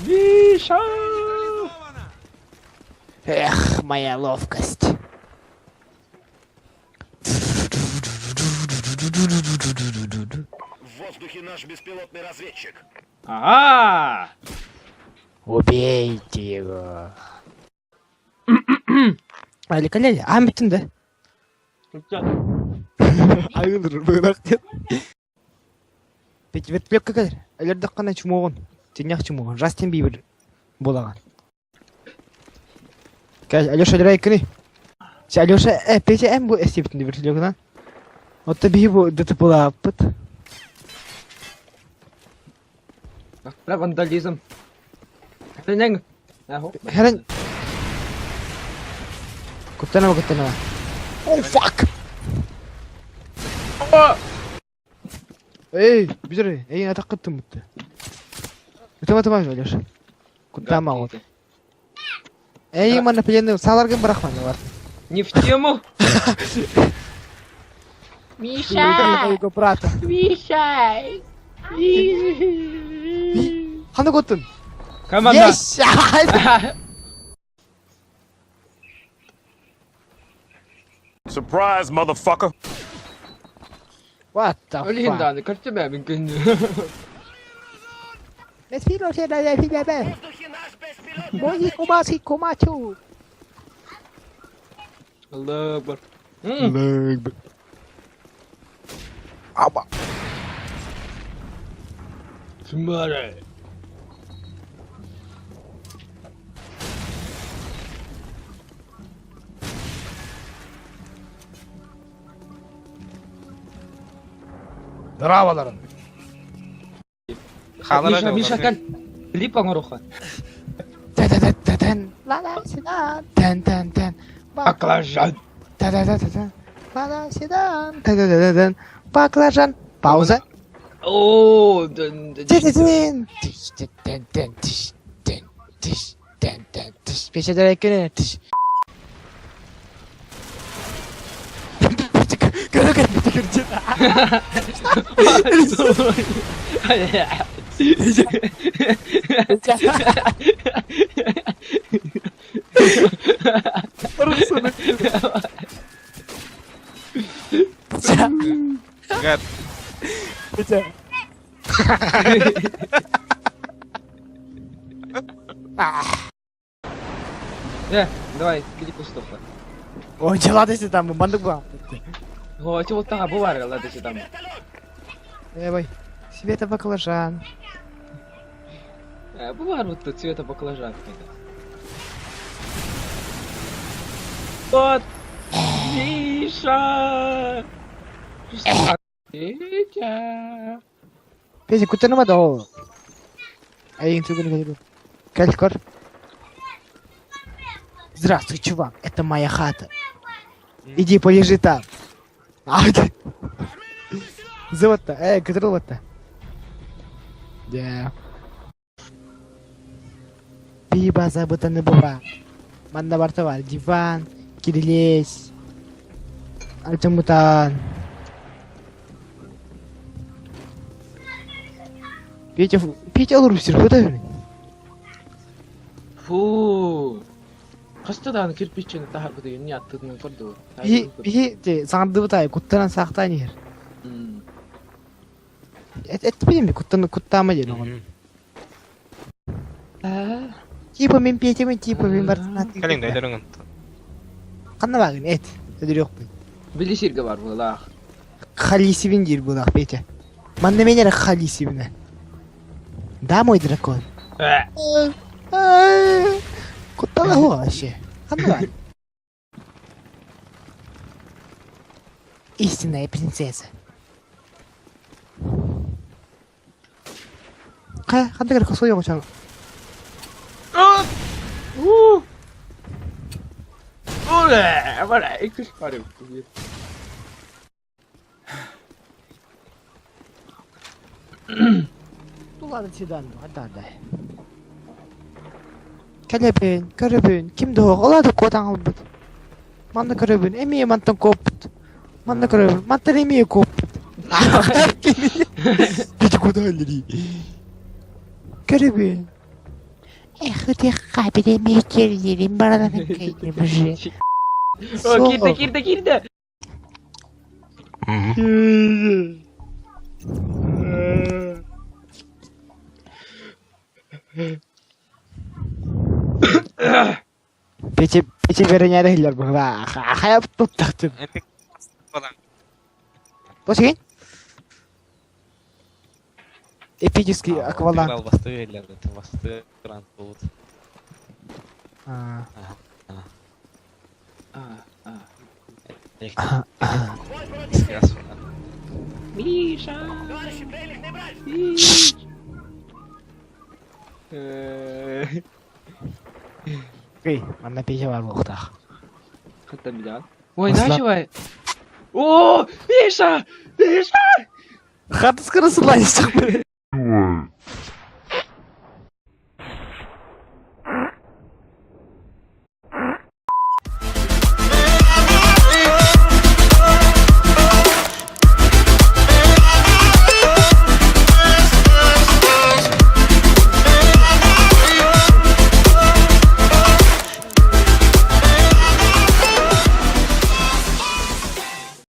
Миша! Эх, моя ловкость. В воздухе наш беспилотный разведчик. Ага! Убейте его. Алика лели, аан бүттүн да. Айылыр быылах диэн. Вертолетка кэлэр. Өлөрдөххүнэ чумуоҕун. Тиннэх чумуоҕун. Жастин Бибер буолаҕын. Кэл, Алеша өлөрөйкүнүй. Чэ, Алеша, э, Петя эн бу эстибитин вертолетынан. Отто биһи бу ДТП-лааппыт. Вандализм. Хэнэн. Хэнэн. Куттанама, куттанама. Oh, fuck! Эй, бүтэр, эй, атаххыт тыммытты. Ытыма тыма, Алеша. Куттаама вот. Эй, манна пленный сааларгын бырахман бар. Не в тему. Миша! брата. Миша! Ханна коттун? Команда. Yes! Surprise, motherfucker! What the Ол иһин fuck? даҕаны көрсүбэ мин күннү. Бе. Мои кумаси кумачу. Аллах бар. Аба. Ким баарай? Здраваларын. Миша, Миша, кэл. Лип оҥоруохха. Та-та-та-та-тан. Ла-ла седан. Тан-тан-тан. Баклажан. Та-та-та-та-тан. Ла-ла седан. Та-та-та-та-тан. Баклажан. Пауза. Оо, дын дын. Тин-тин. Тиш, тин-тин, тиш, тин, тиш, тин-тин, тиш. Пешедер күнү, тиш. Көрө көрө Гад. Э, давай, киди кустуха. Ой, дела десе там, бандык ба. О, эти вот тага бу бар, ладысы там. Э, Света баклажан. Э, бу бар вот тут цвета баклажан. Вот! Миша! Петя! Петя, куттаныма да ол. Айын түгін көлі. Кәл көр. Здравствуй, чувак, это моя хата. Иди полежи там. Зыватта, э, кытырылватта. Да. Биба забытаны буба. Манна барта бар. Диван, кирилес, альтамутан. Петя, Петя олорбустер, куда бери? Фу! Хаста дааны кирпиччени таһарбыт не аттытынан көрдү. Би, би, те, саңардыбытай, куттаран саактан ер. Эт, эт билем, куттан, куттама ден оған. Типа мен Петямен, типа мен бар. Кэлиҥ да өлөрүҥ. Ханна багын, эт. Өдөрү yok. Били сирге бар булах. Халисибин дир булах, Петя. Манна мен халисибин. Да, мой дракон. Куттала хуа вообще. Ханна багын. Истинная принцесса. Ка, ханна кер косой оҕочон. У! Оле, бара, икс барып. Тулады седан, да. Кэлэбин, көрөбүн, ким да олады куотан албыт. Манна көрөбүн, эмиэ мантан куоппут. Манна көрөбүн, мантан эмиэ куоппут. Петя куда өлери? Көрөбүн. Эх, ытыахха билэмиэ кэрийэрин баранан кэйдим же. О, киирдэ, киирдэ, киирдэ! Пече пече беренere hiller быһылаах. Хайа туттахтым. Босигин? Эпический акваланг. Албасты берлер, басты грант болот. А. А, а. Миша! Товарищи, пленных не брать! Миш! Э, Эй, манна пече бар буолуохтаах. Хаттан билэҕин. Ой, Маслап. начавай! О, Миша! Миша! Хатыс кырысылай сахмы.